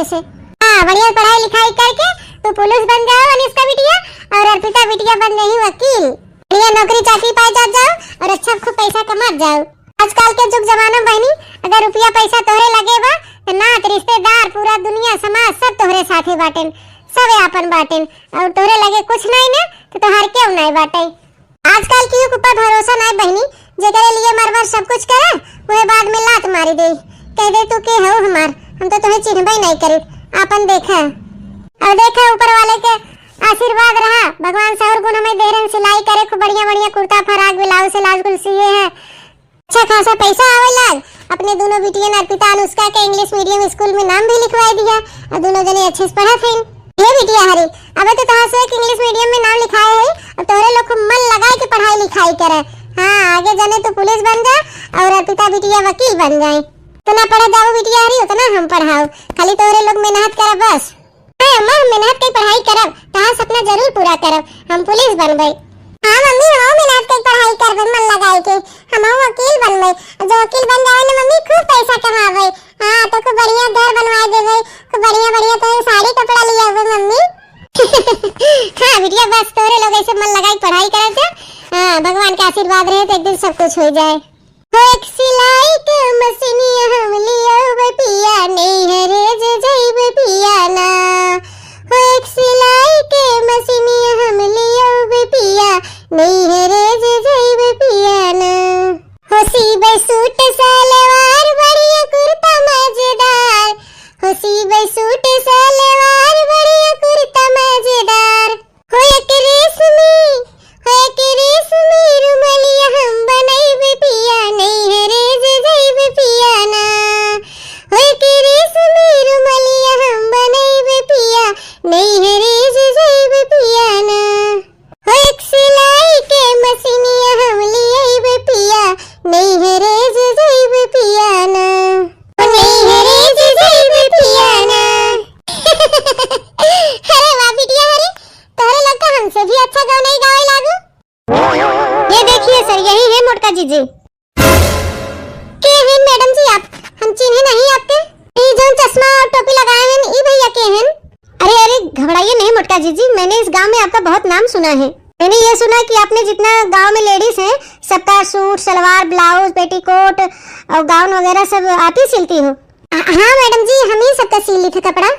से। हाँ, बढ़िया पढ़ाई लिखाई करके तू पुलिस बन जाओ अनुष्का बिटिया, और अर्पिता बिटिया बन जाई वकील। बढ़िया नौकरी चाकरी पाए जात जाओ और अच्छा खूब पैसा कमात जाओ। आजकल के जुग जमाना बहिनी, अगर रुपया पैसा तोहरे लगे बा, तो नात रिश्तेदार, पूरा दुनिया समाज सब तोहरे साथे बाटेन, सब आपन बाटेन, और तोहरे लगे कुछ नहीं ना, तो तोहार केहू नहीं बाटे। आजकल केहू के ऊपर भरोसा नहीं बहिनी, जेकरे लिए मर मर सब कुछ करे, वह बाद में लात मारी दे, कह दे, "तू के हो हमार, हम तो तुम्हें चिन्हबे नहीं करी, आपन देखा।" और देखा, ऊपर वाले के आशीर्वाद रहा, भगवान सौर गुण हमें दे रहन, सिलाई करे खूब बढ़िया बढ़िया कुर्ता, फराक, ब्लाउज, सिलाज कुल सिए है, अच्छा खासा पैसा आवे लाग। अपने दोनों बिटियन अर्पिता अनुष्का के इंग्लिश मीडियम स्कूल में नाम भी लिखवाई दिया और दोनों जने अच्छे से पढ़त हैं। हे बिटिया हरी, अबे तो तहार से एक इंग्लिश मीडियम में नाम लिखाए है और तोहरे लोग खूब मन लगाए के पढ़ाई लिखाई करे। हाँ, आगे जाने तू पुलिस बन जा और अर्पिता बिटिया वकील बन जाए। इतना पढ़े जाओ बिटिया हरी, उतना हम पढ़ाओ, खाली तोहरे लोग मेहनत करे बस। हाँ अम्मा, हम मेहनत के पढ़ाई करब, तहार सपना जरूर पूरा करब, हम पुलिस बनबे। हाँ मम्मी, हम मेहनत के पढ़ाई करबे, मन लगाए के, हम वकील बनबे। जब वकील बन जावे ना मम्मी, खूब पैसा कमावे। हाँ, तो खूब बढ़िया घर बनवा देबे, खूब बढ़िया बढ़िया तो साड़ी कपड़ा लिया हुए मम्मी। हाँ बिटिया, बस तोहरे लोग ऐसे मन लगाए पढ़ाई करत जा। हाँ, भगवान के आशीर्वाद रहे तो एक दिन सब कुछ हो जाए। हो एक सिलाई के मशीनिया हम लियउबे पिया, नैहरे जे जइबे पिया ना। हो एक सिलाई के मशीनिया हम लियउबे पिया, नैहरे जे जइबे पिया ना। हो सीबे सूट सलवार बढ़िया कुर्ता मजेदार, हो सीबे सूट सलवार बढ़िया कुर्ता मजेदार। हो एक रेशमी, हो एक रेशमी रुमलिया हम बनइबे पिया, नैहरे जे जइबे पिया ना। हो एक रेशमी रुमलिया हम बनइबे पिया, नैहरे जे जइबे पिया ना। हो एक सिलाई के मशीनिया हम लियइबे पिया, नैहरे जे जइबे पिया ना। हो नैहरे जे जइबे पिया ना। अरे वाह बिटिया, अरे तोहरे लोग का हमसे भी अच्छा गवनई गावे लागू। ये देखिए सर, यही है मोटका जीजी। के हैं मैडम जी आप? हम चिन्हे नहीं आपके। ये जो चश्मा और टोपी लगाए हैं, ई भैया के हैं? अरे अरे, घबराइए नहीं मोटका जीजी, मैंने इस गांव में आपका बहुत नाम सुना है। मैंने ये सुना कि आपने जितना गांव में लेडीज हैं, सबका सूट सलवार ब्लाउज पेटीकोट और गाउन वगैरह सब आप ही सिलती हो? हाँ मैडम जी, हम ही सबका सिल ली थे कपड़ा।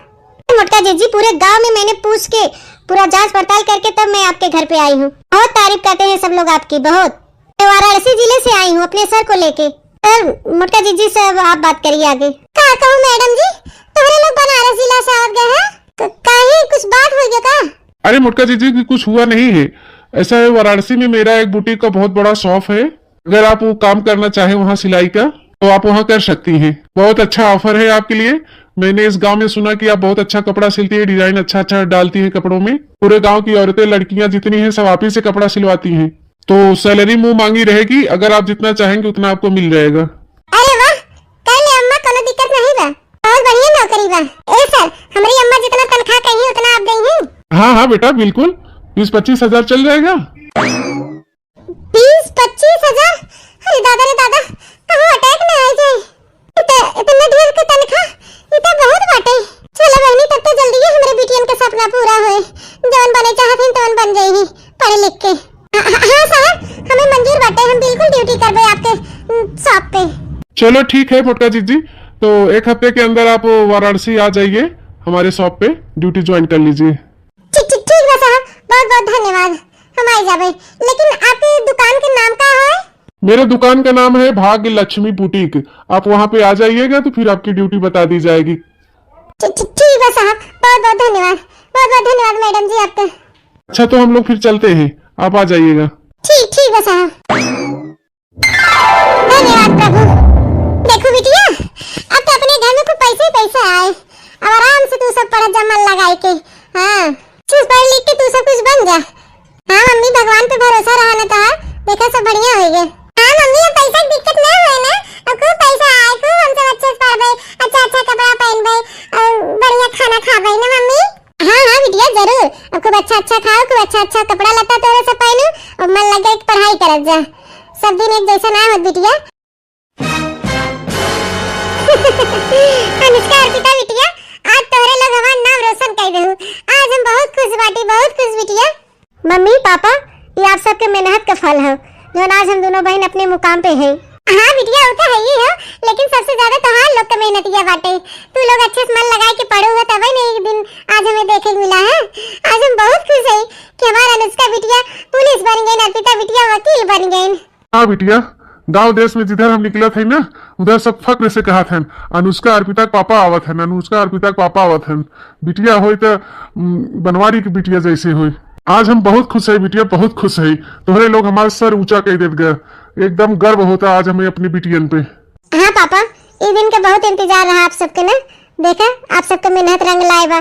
मोटका जीजी, पूरे गांव में मैंने पूछ के, पूरा जांच पड़ताल करके तब मैं आपके घर पे आई हूँ। बहुत तारीफ करते हैं सब लोग आपकी, बहुत। मैं वाराणसी जिले से आई हूँ अपने सर को लेके। सर, मोटका जीजी से अब आप बात करिए आगे। का कहूँ मैडम जी, तोहरे लोग बनारस जिला से आवत गए हैं? क-, काहे, कुछ बात हो गया का? अरे मोटका जीजी, कुछ हुआ नहीं है। ऐसा है, वाराणसी में मेरा एक बुटीक का बहुत बड़ा शॉप है। अगर आप वो काम करना चाहें वहाँ सिलाई का, तो आप वहाँ कर सकती हैं। बहुत अच्छा ऑफर है आपके लिए। मैंने इस गांव में सुना कि आप बहुत अच्छा कपड़ा सिलती है, डिजाइन अच्छा अच्छा डालती है कपड़ों में। पूरे गांव की औरतें, लड़कियां जितनी हैं, सब आप ही से कपड़ा सिलवाती हैं। तो सैलरी मुंह मांगी रहेगी, अगर आप जितना चाहेंगे उतना आपको मिल जाएगा। अरे वाह, कर ले अम्मा, कोनो दिक्कत नहीं बा, बहुत बढ़िया नौकरी बा। ए सर, हमारी अम्मा जितना तनख्वाह कही उतना आप देंगी? हाँ हाँ बेटा, बिल्कुल, बीस पच्चीस हजार चल जाएगा। बीस पच्चीस हजार? अरे दादा रे दादा, कहूँ अटैक ना आ जाए। इत-, इतना ढेर के तनख्वाह, ई तो बहुत बाटे। चलो बहनी, तब तो जल्दी ही हमरे बिटियन के सपना पूरा होए, जवन बने चाहत हन तवन बन जाई पढ़ लिख के। हाँ, हाँ, हाँ साहब, हमें मंजूर बाटे, हम बिल्कुल ड्यूटी करबे आपके, उम, शॉप पे। चलो ठीक है मोटका जीजी, तो एक हफ्ते के अंदर आप वाराणसी आ जाइए, हमारे शॉप पे ड्यूटी ज्वाइन कर लीजिए। ठीक, ठीक, ठीक बा साहब, बहुत बहुत धन्यवाद। हम आई जाबे, लेकिन आपके दुकान के नाम का है? मेरे दुकान का नाम है भाग्य लक्ष्मी बुटीक। आप वहाँ पे आ जाइएगा तो फिर आपकी ड्यूटी बता दी जाएगी। ठीक, ठीक, ठीक बा साहब, बहुत बहुत धन्यवाद, बहुत बहुत धन्यवाद मैडम जी आपका। अच्छा, तो हम लोग फिर चलते हैं, आप आ जाइएगा। ठीक, ठीक बा साहब। धन्यवाद प्रभु। देखो बिटिया, अब तो अपने घर में खूब पैसे ही पैसे आए, अब आराम से तू सब पढ़ जा मन लगाए के। हाँ, चुप पढ़ लिख के तू सब कुछ बन जा। हाँ मम्मी, भगवान पे भरोसा रहा ना तोहार, देखा सब बढ़िया होइगे। हाँ मम्मी, अब पैसा की दिक्कत ना होए ना, अब खूब पैसा आए, खूब हम सब अच्छे से पढ़बे, अच्छा अच्छा कपड़ा पहनबे और बढ़िया खाना खाबे ना मम्मी। हाँ हाँ बिटिया, जरूर। अब खूब अच्छा अच्छा खाओ, खूब अच्छा अच्छा कपड़ा लत्ता तोरे सब पहनो और मन लगे के पढ़ाई करत जा। सब दिन एक जैसा ना होत बिटिया। अनुष्का, अर्पिता बिटिया, आज तो मम्मी, पापा, ये आप सबके मेहनत का फल है, जौन आज हम दोनों बहिन अपने मुकाम पे है। हाँ बिटिया, वो तो है ही है, लेकिन सबसे ज्यादा तोहार लोग के मेहनतिया बाटे। तू लोग अच्छे से मन लगाए के पढ़ो हो, तबे न एक दिन आज हमें देखे के मिला है। आज हम बहुत खुश है कि हमार अनुष्का बिटिया पुलिस बन गई, अर्पिता बिटिया वकील बन गई। हाँ बिटिया, गांव देश में जिधर हम निकलत है ना, उधर सब फक्र से कहत हैं, "अनुष्का अर्पिता के पापा आवत हैं, अनुष्का अर्पिता के पापा आवत हैं।" बिटिया होई त, उम, बनवारी के बिटिया जैसे होई। आज हम बहुत खुश है बिटिया, बहुत खुश है। तोहरे लोग हमार सर ऊंचा कर देत गए, एकदम गर्व होता आज हमें अपनी बिटियन पे। हाँ पापा, ई दिन के बहुत इंतजार रहा आप सबके ना। देखा, आप सबके मेहनत रंग लाए बा।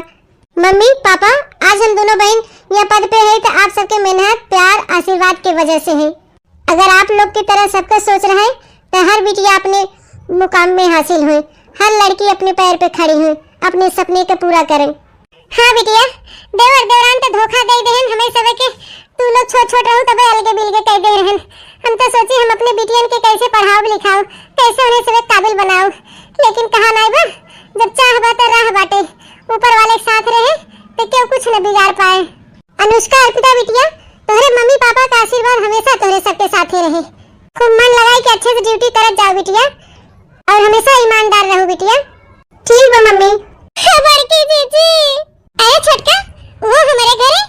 मम्मी, पापा, आज हम दोनों बहिन यह पद पे है तो आप सबके मेहनत, प्यार, आशीर्वाद के वजह से है। अगर आप लोग की तरह सबका सोच रहे तो हर बिटिया अपने मुकाम में हासिल होए, हर लड़की अपने पैर पे खड़ी होए, अपने सपने के पूरा करें। हाँ बिटिया, देवर देवरान तो धोखा दे देहन हमें सबे के। तू लोग छोट छोट रहू तबे अलगे बिलगे कह दे रहन। हम तो सोची हम अपने बिटियन के कैसे पढ़ाओ लिखाओ, कैसे उन्हें सबे काबिल बनाओ, लेकिन कहा नाई बा, जब चाह बा तो राह बाटे, ऊपर वाले के साथ रहे तो क्यों कुछ न बिगाड़ पाए। अनुष्का, अर्पिता बिटिया, तोहरे मम्मी पापा का आशीर्वाद हमेशा तोहरे सबके साथे रहे। खूब मन लगाई के अच्छे से ड्यूटी करत जाओ बिटिया, और हमेशा ईमानदार रहू बिटिया। ठीक बा मम्मी। हे बड़की जीजी। अरे छोटका, वो हमारे घरे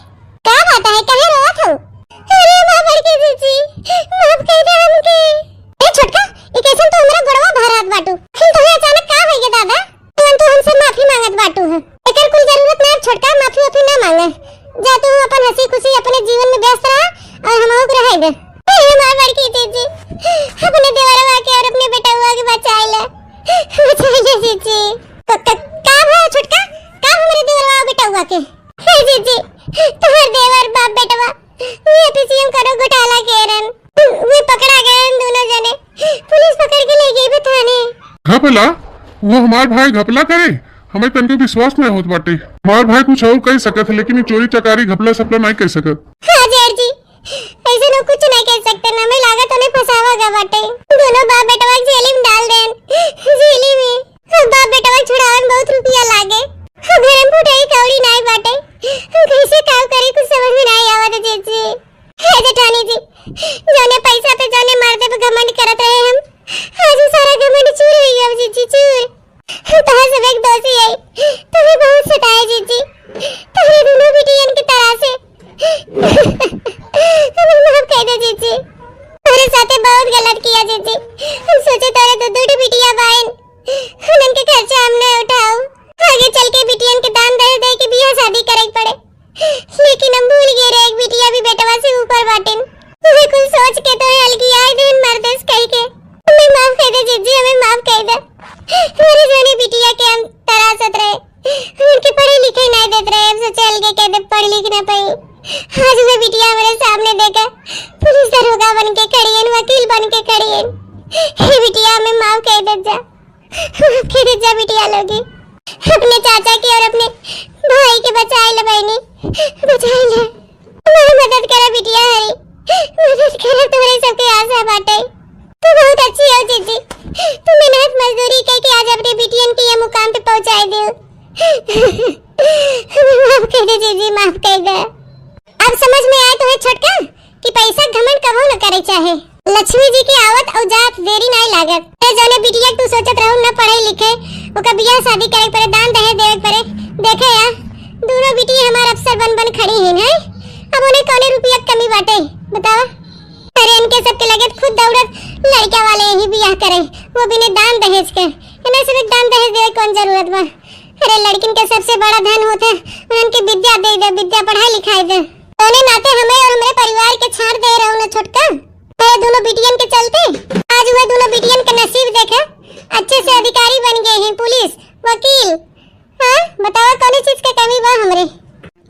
का बात है, काहे रोवत हो? अरे माँ बड़की जीजी, माफ कर दे हमके। ए छोटका, ई कैसन तू हमरा गोड़वा भरात बाटू? फिर तोहे अचानक का होई गे दादा? तुरंत तू हमसे माफी मांगत बाटू है। एकर कोई जरूरत ना है छोटका, माफी वाफी ना मांगे। जा तू अपन हंसी खुशी अपने जीवन में व्यस्त रहा और हमहू के रहे दे। ए हमार बड़की जीजी, अपने देवरवा के और अपने बेटवा के बचाए ले। बचाए ले जीजी। क-, क-, का भा छोटका? का हमरे देवरवा बेटवा के? हे जीजी, तोहर देवर बाप बेटवा, ये पीसीएम करो घोटाला के रन। वे पकड़ा गए हम दोनों जने। पुलिस पकड़ के ले गई बा थाने। घपला? वो हमार भाई घपला करे? हमें तनको विश्वास नहीं होत बाटे। हमार भाई कुछ और कह सकत है, लेकिन ये चोरी चकारी घपला सपला नहीं कह सकत। हाँ जेठ जी, ऐसे लोग कुछ नहीं कह सकते ना। हमें लागत उन्हें फंसावा गया बाटे। दोनों बाप बेटवा के जेली में डाल देन। जेली में। अब बाप बेटवा छुड़ावन बहुत रुपया लागे। अब घर में फुटाई कौड़ी नाई बाटे। हम कैसे काम करी, कुछ समझ में नाई आवत जीजी। हे जेठानी जी, जौने पैसा पे जौने मर्दे पे घमंड करत रहे हम, आज वो सारा घमंड चूर हो गया जीजी, चूर। हम तोहर सब एक दोषी है, तुम्हें बहुत सताए जीजी। तोहरे दोनों बिटियन की तरह से हमें माफ कर दे जीजी। तोहरे साथे बहुत गलत किया जीजी। हम सोचे तोहरे दो दो बिटिया बाइन, उनन के खर्चा हम न उठाऊ। आगे चल के बिटियन के दान दहेज दे के बियाह शादी करे के पड़े, लेकिन हम भूल गए रहे, एक बिटिया भी बेटवा से ऊपर बाटिन। उहे कुल सोच के तोहे अलगियाए देन मर्देस कह के। हमें माफ कर दे जीजी, हमें माफ कर दे। हमारे जोनी बिटिया के हम तरासत रहे, उनके पढ़े लिखे नहीं देत रहे, हम सोचे अलगे कह दे, पढ़ लिख ना पाई। आज वे बिटिया हमारे सामने देखा, पुलिस दरोगा बन के खड़ी है, वकील बन के खड़ी है। हे बिटिया, हमें माफ कर दे जा। फिर जा बिटिया लोगी, अपने चाचा के और अपने भाई के बचाए ले बहनी, बचाए ले। हमारी मदद करा बिटिया हरी, मदद करा, तुम्हारे सबके आशा बाटे। तू बहुत अच्छी हो जीजी, तू मेहनत मजदूरी करके आज अपने बिटियन के ये मुकाम पे पहुंचाए दे। माफ कर दे जीजी, माफ कर दे। अब समझ में आए तुम्हें छोटका? कि पैसा घमंड कबो न करे चाहे। लक्ष्मी जी के आवत अउ जात देरी नाई लागत। ए जौने बिटिया के तू सोचत रहू न पढ़े लिखे, ओकर बियाह शादी करे के पड़े, दान दहेज देवे के पड़े। देखे या, दोनों बिटिया हमार अफसर बन बन खड़ी हैं, हैं? अब उन्हें कौने रुपया के कमी बाटे, बतावा? अरे इनके सबके लगे खुद दौड़त लड़का वाले ही बियाह करे, वो बिना दान दहेज के। इन्हें सिर्फ दान दहेज देवे कौन जरूरत बा? अरे लड़किन के सबसे बड़ा धन होते उनके विद्या दे दे, विद्या पढ़ाई लिखाई दे। तोने नाते हमें और हमारे परिवार के छाड़ दे रहो ना छोटका। तेरे दोनों बिटियन के चलते आज हुए दोनों बिटियन के नसीब देखे, अच्छे से अधिकारी बन गए हैं, पुलिस, वकील। हाँ, बतावा कौन चीज के कमी बा हमरे?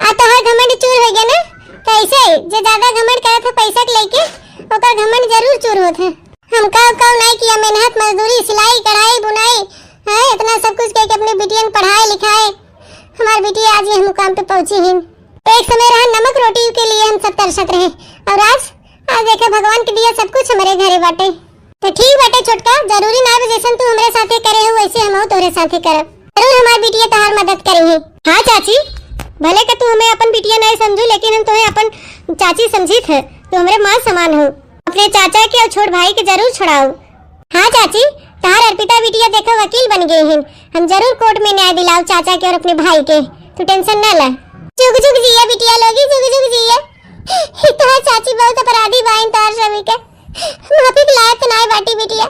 आ तोहर घमंड चूर हो गया ना, तो ऐसे ही जे ज्यादा घमंड करत है पैसा के लेके, ओकर घमंड जरूर चूर होत है। हम काव काव नहीं किया, मेहनत मजदूरी, सिलाई, कढ़ाई, बुनाई, हैं, इतना सब कुछ करके अपनी बिटियन पढ़ाए लिखाए, हमार बिटिया आज ये मुकाम पे पहुंची हिन। एक समय रहा नमक रोटी के लिए हम सब तरसत रहे, और आज, आज देखे भगवान के दिया सब कुछ हमारे घरे बाटे। तो ठीक बाटे छोटका, जरूरी ना बा जैसन तू हमरे साथे करे हो वैसे हमहू तोहरे साथे करब। जरूर हमार बिटिया तोहार मदद करी है। हाँ चाची, भले के तू हमें अपन बिटिया नहीं समझू, लेकिन हम तुम्हें अपन चाची समझित है, तू हमरे माँ समान हो। अपने चाचा के और छोट भाई के जरूर छोड़ाओ। हाँ चाची, तहार अर्पिता बिटिया देखो वकील बन गई हिन। हम जरूर कोर्ट में न्याय दिलाओ चाचा के और अपने भाई के, तू tension न ले। जुग जुग जिया बिटिया लोगी, जुग जुग जिया। ई तहार चाची बहुत अपराधी बाइन तहार सभी के। माफी के लायक नाय बाटी बिटिया,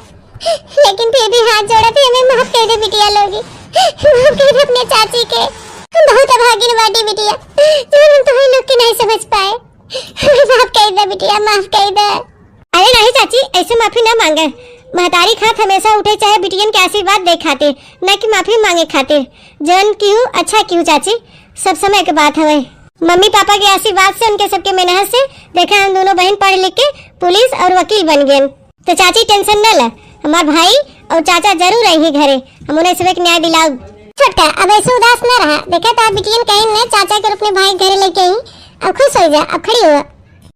लेकिन फिर भी हाथ जोड़त ही हमें माफ कर दे बिटिया लोगी, माफ कर दे अपने चाची के। हम बहुत अभागिन बाटी बिटिया, जो हम तुम्हें लोग के नहीं समझ पाए। हमें माफ कर दे बिटिया, माफ कर दे। अरे नहीं चाची, ऐसे माफी ना मांगे। महतारी खात हमेशा उठे चाहे बिटियन के आशीर्वाद दे खातिर, ना कि माफी मांगे खातिर। जौन किहू अच्छा किहू चाची, सब समय के बात हवे। मम्मी पापा के आशीर्वाद से, उनके सबके मेहनत से देखा हम दोनों बहन पढ़ लिख के पुलिस और वकील बन गए। तो चाची tension न ले, हमार भाई और चाचा जरूर आई घरे, हम उन्हें सबके न्याय दिलाओ। छोटका, अब ऐसे उदास न रहा, देखा तो बिटियन कहीं ने चाचा के रूप में भाई घरे लेके आई, अब खुश हो जा, अब खड़ी हुआ।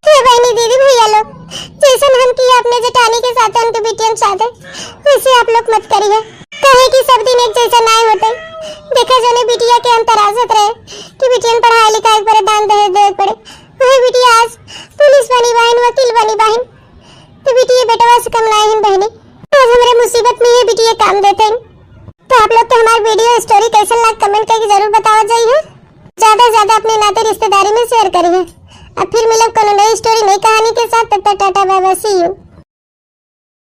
हे बहनी, दीदी, भैया लोग, जैसन हम किया अपने जेठानी के साथ, उनके बिटियन साथ है, वैसे आप लोग मत करिए, कहे कि सब दिन एक जैसा नाय होते। देखा जौने बिटिया के हम तरासत रहे कि बिटियन पढ़ाई लिखाई पर दान दहेज देवे पड़े, वही बिटिया आज पुलिस बनी बाहिन, वकील बनी बाहिन, तो बिटिया बेटवा से कम नाय हिन बहनी।